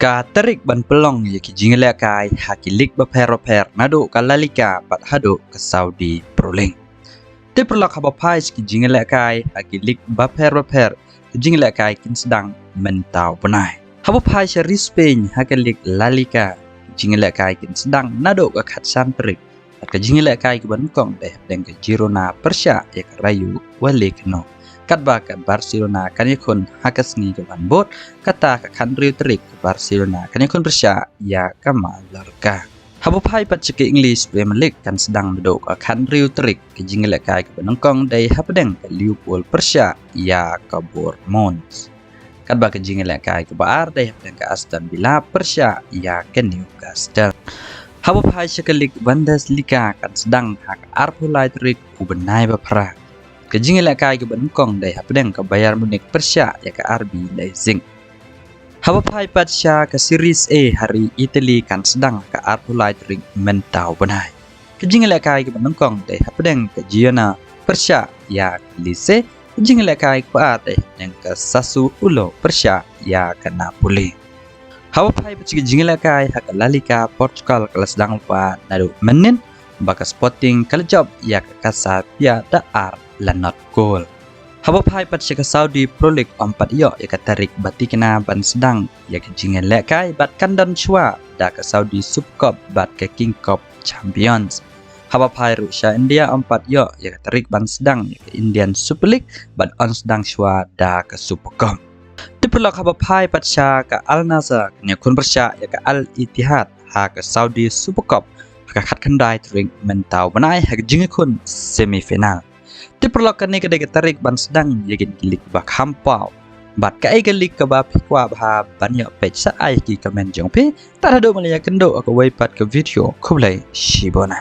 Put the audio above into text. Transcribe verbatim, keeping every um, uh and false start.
Ka tarik ban pynlong ïa ki jingïalehkai ha ki lig bapher bapher naduh ka La Liga bad haduh ka Saudi Pro League. Te paralok, haba phai sha ki jingïalehkai ha ki lig bapher bapher, ki jingïalehkai kin sdang mynta u bnai. Haba phai sha ri Spain ha ka lig La Liga, ki jingïalehkai kin sdang naduh ka khatsan tarik. Bad ka jingïalehkai kaba nyngkong dei hapdeng ka Girona pyrshah ïa ka Rayo Vallecano. Katba ka Barcelona kan ïakhun ha ka sngi kaban bud, kata ka khathynriew tarik ka Barcelona kan ïakhun pyrshah ïa ka Mallorca. Haba phai pat sha ka English Premier League, kan sdang naduh ka khathynriew tarik. Ka jingïalehkai kaba nyngkong dei hapdeng ka Liverpool pyrshah ïa ka Bournemouth. Katba ka jingïalehkai kaba ar dei hapdeng ka Aston Villa pyrshah ïa ka Newcastle. Haba phai sha ka lig Bundesliga, kan sdang ha ka arphew lai tarik u bnai ba phra. Ka jingïalehkai kaba nyngkong dei hapdeng ka Bayern Munich pyrshah ïa ka R B Leipzig. Haba phai pat sha ka Serie A ha ri Italy, kan sdang ha ka arphew lai tarik mynta u bnai. Ka jingïalehkai kaba nyngkong dei hapdeng ka Genoa pyrshah ïa ka Lecce. Ka jingïalehkai kaba ar dei hapdeng ka Sassuolo pyrshah ïa ka Napoli. Haba phai pat sha ka jingïalehkai ha ka La Liga, Portugal ka la sdang lypa naduh mynnin, ba ka Sporting ka la jop ïa ka Casablanca da ar la nod gol. Haba phai pat sha ka Saudi Pro League, ym pat ïoh ïa ka tarik ba thikna ban sdang ïa ka jingïalehkai bad kan don shuwa da ka Saudi Super Cup bad ka King Cup Champions. Haba phai ruh sha India, ym pat ïoh ïa ka tarik ban sdang ïa ka Indian Super League bad yn sdang shuwa da ka Super Cup. Te paralok, haba phai pat sha ka Al Nassr, kan ïakhun pyrshah ïa ka Al Ittihad ha ka Saudi Super Cup ha ka khatkhyndai tarik mynta u bnai ha ka jingïakhun semi final. Te paralok, kane ka dei ka tarik ban sdang ïa kine ki lig ba kham paw. Bad kaei ka lig kaba phi kwah bha ban ïoh peit, sa ai ha ki comment jong phi. Tad haduh ban ïakynduh ha kawei pat ka video, khublei shibun.